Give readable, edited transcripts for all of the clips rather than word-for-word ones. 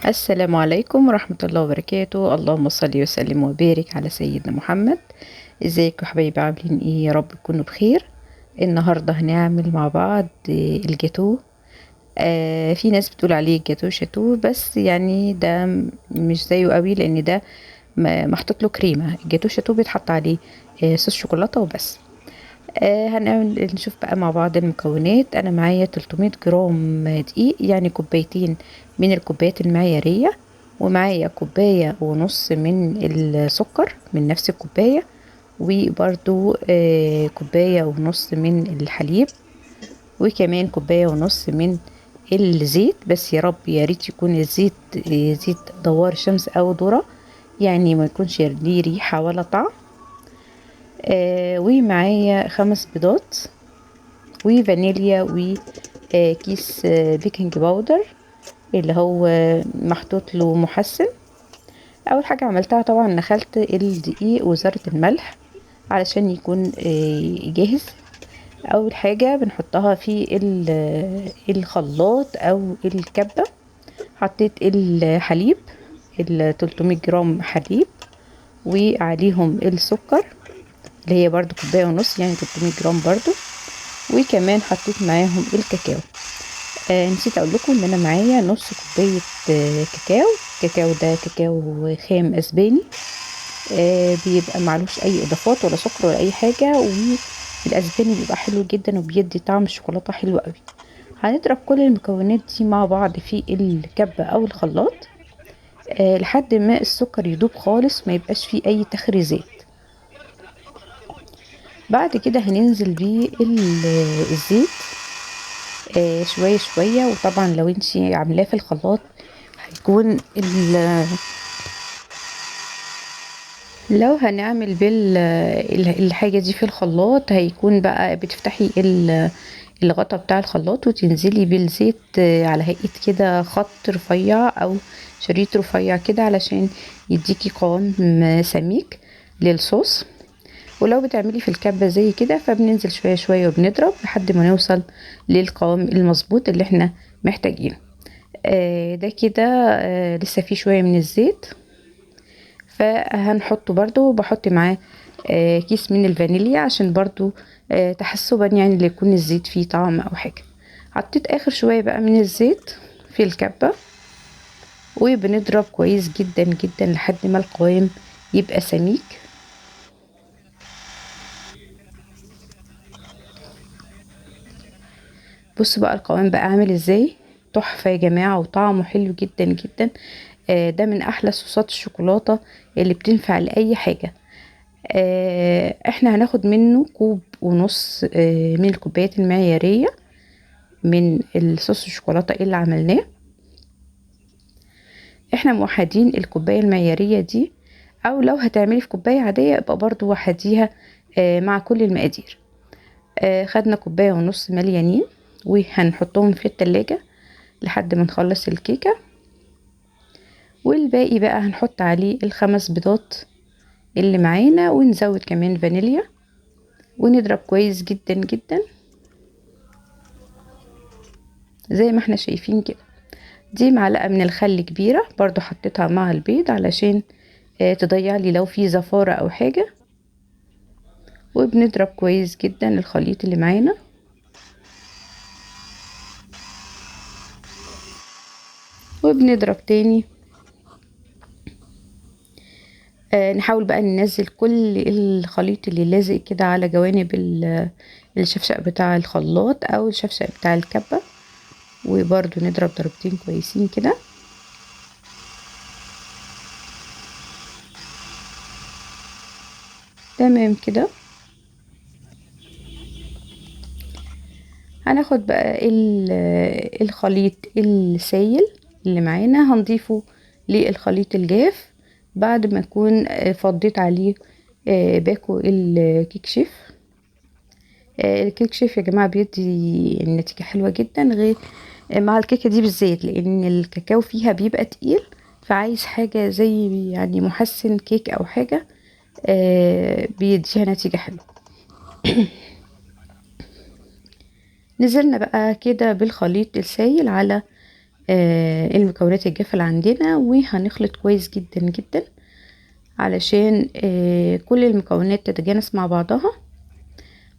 السلام عليكم ورحمة الله وبركاته. اللهم صل وسلم وبارك على سيدنا محمد. ازيكم يا حبايبي، عاملين ايه؟ يا رب تكونوا بخير. النهاردة هنعمل مع بعض الجاتو. في ناس بتقول عليه جاتو شاتو، بس يعني ده مش زيه قوي، لان ده محطوط له كريمة. الجاتو شاتو بيتحط عليه صوص شوكولاتة وبس. هنعمل نشوف بقى مع بعض المكونات. انا معايا 300 جرام دقيق، يعني كوبايتين من الكوبايات المعيارية، ومعايا كوباية ونص من السكر من نفس الكوباية، وبرضو كوباية ونص من الحليب، وكمان كوباية ونص من الزيت. بس يا رب يا ريت يكون الزيت زيت دوار شمس او ذرة، يعني ما يكونش ليه ريحة ولا طعم. ومعايا 5 بيضات وفانيليا وكيس baking powder اللي هو محطوط له محسن. اول حاجة عملتها طبعا نخلت الدقيق وذرة الملح علشان يكون جاهز. اول حاجة بنحطها في الخلاط او الكبة. حطيت الحليب، ال 300 جرام حليب، وعليهم السكر اللي هي برضو كوباية ونص، يعني 300 جرام برضو، وكمان حطيت معاهم الكاكاو. نسيت اقول لكم ان انا معايا نص كوباية كاكاو. الكاكاو ده كاكاو خام اسباني، بيبقى معلوش اي اضافات ولا سكر ولا اي حاجة، والاسباني بيبقى حلو جدا وبيدي طعم الشوكولاتة حلو قوي. هنضرب كل المكونات دي مع بعض في الكبة او الخلاط، لحد ما السكر يدوب خالص ما يبقاش فيه اي تخريزات. بعد كده هننزل بيه الزيت، شوية شوية. وطبعا لو انتي عاملاه في الخلاط هيكون لو هنعمل الحاجة دي في الخلاط هيكون بقى بتفتحي الغطا بتاع الخلاط وتنزلي بالزيت، على هيئة كده خط رفيع او شريط رفيع كده، علشان يديكي قوام سميك للصوص. ولو بتعملي في الكبة زي كده فبننزل شوية شوية وبنضرب لحد ما نوصل للقوام المظبوط اللي احنا محتاجينه. ده كده، لسه فيه شوية من الزيت فهنحطه برضو. بحط معاه، كيس من الفانيليا عشان برضو، تحسبا يعني اللي يكون الزيت فيه طعم او حاجة. حطيت اخر شوية بقى من الزيت في الكبة، وبنضرب كويس جدا جدا لحد ما القوام يبقى سميك. بصوا بقى القوام بقى عامل ازاي، تحفة يا جماعة، وطعمه حلو جدا جدا. ده من احلى صوصات الشوكولاتة اللي بتنفع لأي حاجة. احنا هناخد منه كوب ونص، من الكوبايات المعيارية من الصوص الشوكولاتة اللي عملناه. احنا موحدين الكوباية المعيارية دي، او لو هتعملي في كوباية عادية يبقى برضو وحديها، مع كل المقادير. خدنا كوباية ونص مليانين وهنحطهم في التلاجة لحد ما نخلص الكيكة. والباقي بقى هنحط عليه ال5 بيضات اللي معانا، ونزود كمان فانيليا، ونضرب كويس جدا جدا زي ما احنا شايفين كده. دي معلقة من الخل كبيرة برضو حطيتها مع البيض علشان، تضيع لي لو في زفارة او حاجة. وبنضرب كويس جدا الخليط اللي معانا. وبنضرب تاني. نحاول بقى ننزل كل الخليط اللي لازق كده على جوانب الشفشق بتاع الخلاط او الشفشق بتاع الكبة، وبرده نضرب ضربتين كويسين كده. تمام كده. هناخد بقى الخليط السايل اللي معانا، هنضيفه للخليط الجاف بعد ما اكون فضيت عليه، باكو الكيك شيف. الكيك شيف يا جماعة بيدي النتيجة حلوة جدا، غير مع الكيكة دي بالذات، لان الكاكاو فيها بيبقى تقيل، فعايز حاجة زي محسن كيك او حاجة، بيديها نتيجة حلوة. نزلنا بقى كده بالخليط السايل على المكونات الجافة اللي عندنا، وهنخلط كويس جدا جدا علشان كل المكونات تتجانس مع بعضها،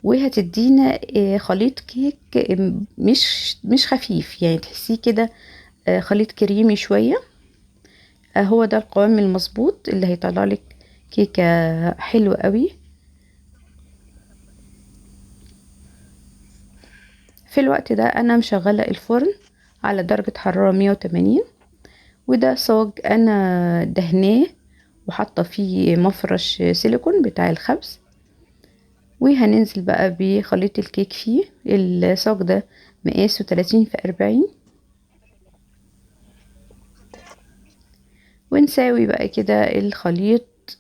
وهتدينا خليط كيك مش خفيف، يعني تحسيه كده خليط كريمي شوية. هو ده القوام المظبوط اللي هيطلع لك كيكة حلوة قوي. في الوقت ده انا مشغلة الفرن على درجة حرارة 180، وده صاج انا دهناه وحاطة فيه مفرش سيليكون بتاع الخبز، وهننزل بقى بخليط الكيك فيه. الصاج ده مقاسه 30 في 40، ونساوي بقى كده الخليط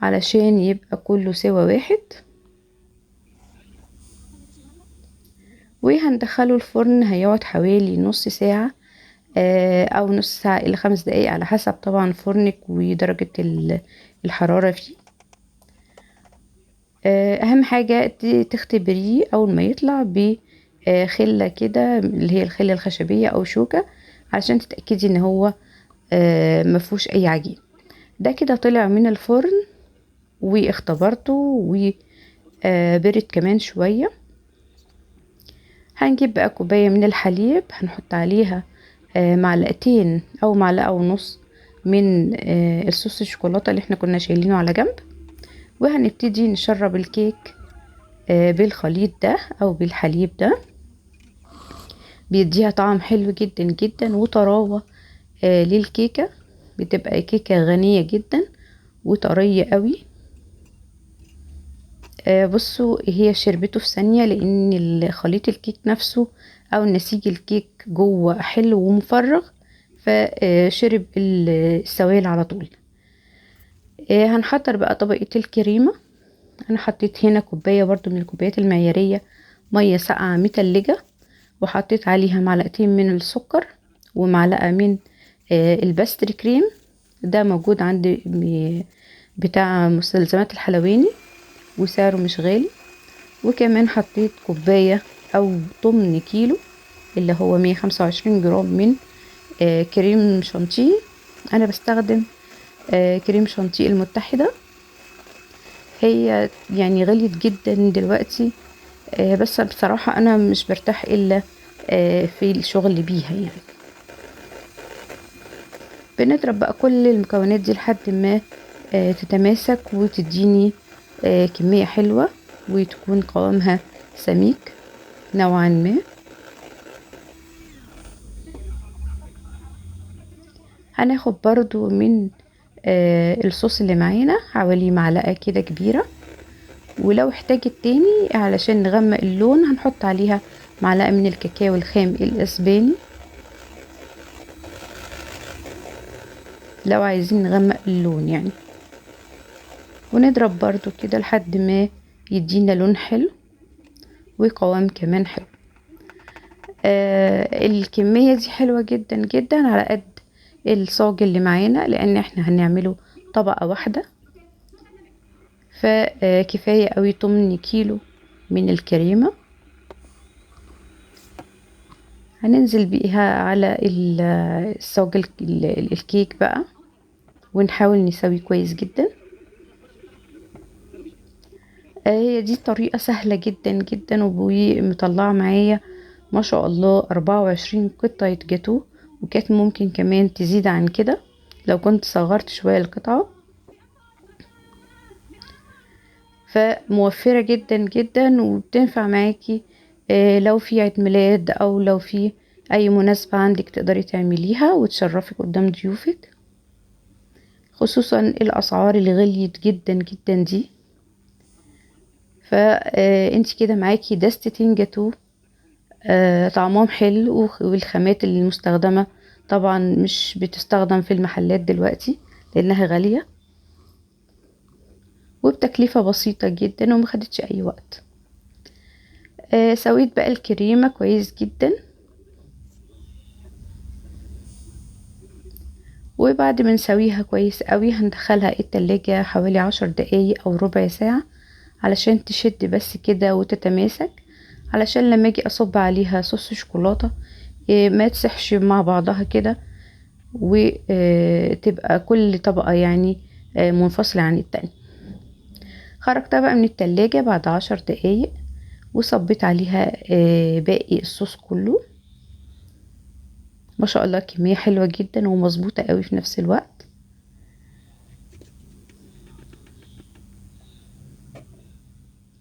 علشان يبقى كله سوا واحد، وهندخله الفرن. هيقعد حوالي نص ساعة او نص ساعة الى 5 دقايق على حسب طبعا فرنك ودرجة الحرارة فيه. اهم حاجة تختبريه اول ما يطلع بخلة كده، اللي هي الخلة الخشبية او شوكة، علشان تتأكدي ان هو مفهوش اي عجين. ده كده طلع من الفرن واختبرته وبرد كمان شوية. هنجيب بقى كوباية من الحليب، هنحط عليها معلقتين او معلقة ونص من الصوص الشوكولاتة اللي احنا كنا شايلينه على جنب، وهنبتدي نشرب الكيك بالخليط ده او بالحليب ده. بيديها طعم حلو جدا جدا وطراوة للكيكة، بتبقى كيكة غنية جدا وطرية قوي. بصوا هي شربته في ثانية، لان خليط الكيك نفسه او نسيج الكيك جوه حلو ومفرغ، فشرب السوائل على طول. هنحضر بقى طبقة الكريمة. انا حطيت هنا كوباية برضو من الكوبايات المعيارية مية ساقعة متلجة، وحطيت عليها معلقتين من السكر ومعلقة من ال pastry cream، ده موجود عند بتاع مستلزمات الحلواني وسعره مش غالي. وكمان حطيت كوباية او 8 كيلو اللي هو 125 جرام من كريم شانتيه. انا بستخدم كريم شانتيه المتحدة، هي يعني غليت جدا دلوقتي، بس بصراحة انا مش برتاح الا في الشغل بيها. يعني بنضرب بقى كل المكونات دي لحد ما تتماسك وتديني كمية حلوة وتكون قوامها سميك نوعا ما. هناخد برضو من الصوص اللي معانا حوالي معلقة كده كبيرة، ولو احتاجت تاني علشان نغمق اللون هنحط عليها معلقة من الكاكاو الخام الاسباني لو عايزين نغمق اللون يعني. ونضرب برضو كده لحد ما يدينا لون حلو وقوام كمان حلو. الكمية دي حلوة جدا جدا على قد الصاج اللي معانا، لان احنا هنعمله طبقة واحدة، فكفاية قوي 8 كيلو من الكريمة. هننزل بيها على الصاج الكيك بقى، ونحاول نسوي كويس جدا. هي دي طريقة سهلة جدا جدا ومطلعة معايا ما شاء الله 24 قطعة جاتو، وكانت ممكن كمان تزيد عن كده لو كنت صغرت شوية القطعة. فموفرة جدا جدا وبتنفع معاكي لو في عيد ميلاد او لو في اي مناسبة عندك تقدري تعمليها وتشرفك قدام ضيوفك، خصوصا الاسعار اللي غليت جدا جدا دي. فانت كده معاكي دستتين جاتو طعمهم حلو، والخامات المستخدمة طبعا مش بتستخدم في المحلات دلوقتي لانها غالية، وبتكلفة بسيطة جدا وما خدتش اي وقت. سويت بقى الكريمة كويس جدا، وبعد ما نسويها كويس قوي هندخلها التلاجة حوالي 10 دقايق او ربع ساعة علشان تشد بس كده وتتماسك، علشان لما اجي اصب عليها صوص شوكولاتة ما تسحش مع بعضها كده، وتبقى كل طبقة يعني منفصلة عن التانية. خرجتها بقى من التلاجة بعد 10 دقايق، وصبيت عليها باقي الصوص كله. ما شاء الله كمية حلوة جدا ومظبوطة قوي في نفس الوقت.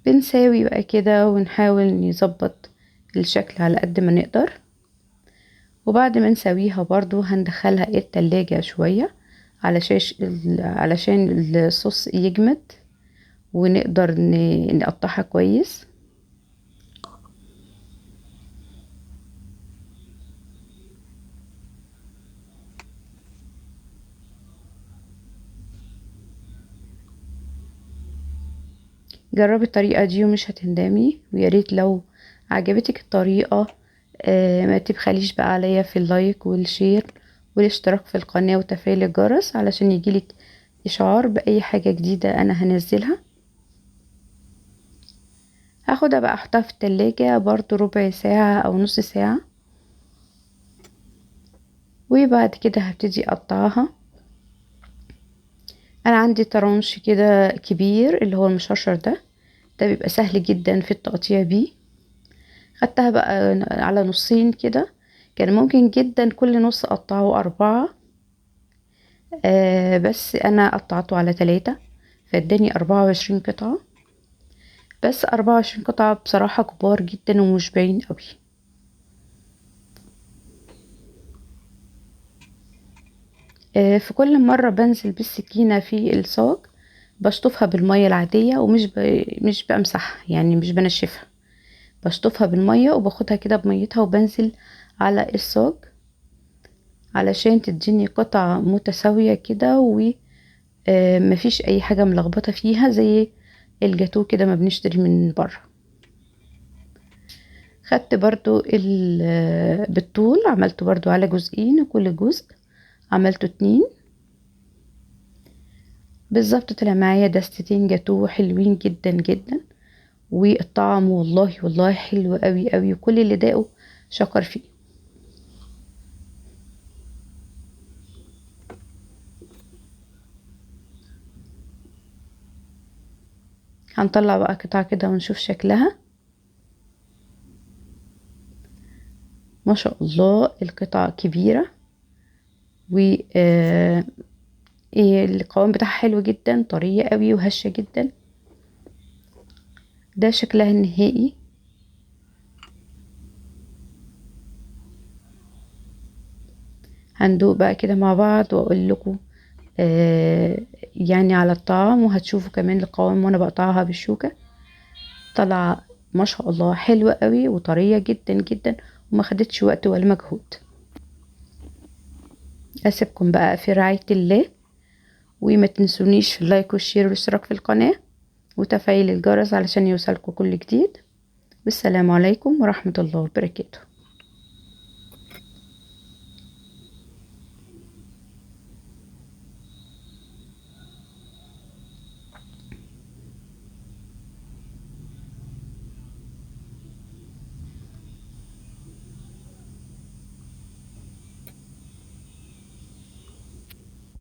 بنساوي بقى كده ونحاول نظبط الشكل على قد ما نقدر. وبعد ما نسويها برضو هندخلها التلاجة شوية علشان الصوص يجمد ونقدر نقطعها كويس. جربي الطريقة دي ومش هتندمي، ويا ريت لو عجبتك الطريقة ما تبخليش بقى عليا في ال like وال share والاشتراك في القناة وتفعيل الجرس علشان يجيلك اشعار باي حاجة جديدة انا هنزلها. هاخدها بقى احطها في التلاجة برضو ربع ساعة او نص ساعة، وبعد كده هبتدي اقطعها. انا عندي طرنش كده كبير اللي هو المشرشر ده، ده بيبقى سهل جدا في التقطيع بيه. خدتها بقى على نصين كده، كان ممكن جدا كل نص اقطعه 4، بس انا قطعته على 3، فاداني 24 قطعة. بس 24 قطعة بصراحة كبار جدا ومشبعين قوي. في كل مرة بنزل بالسكينة في الصاج بشطفها بالمية العادية، ومش مش بمسحها، يعني مش بنشفها، بشطفها بالمية وباخدها كده بميتها وبنزل على الصاج علشان تديني قطعة متساوية كده، ومفيش اي حاجة ملخبطة فيها زي الجاتوه كده ما بنشتري من بره. خدت برضو بالطول، عملته برضو على جزئين، وكل جزء عملته 2 بالظبط. طلع معايا دستتين جاتوه حلوين جدا جدا، والطعم والله والله حلو قوي قوي، وكل اللي داقه شكر فيه. هنطلع بقى قطعة كده ونشوف شكلها. ما شاء الله القطعة كبيرة، و القوام بتاعها حلو جدا، طرية قوي وهشة جدا. ده شكلها النهائي. هندوق بقى كده مع بعض واقول لكم يعني على الطعم، وهتشوفوا كمان القوام وانا بقطعها بالشوكة. طلع ما شاء الله حلوة قوي وطرية جدا جدا، وما خدتش وقت ولا مجهود. اسيبكم بقى في رعاية الله، وما تنسونيش في ال like وال share والاشتراك في القناة وتفعيل الجرس علشان يوصلكم كل جديد. والسلام عليكم ورحمة الله وبركاته.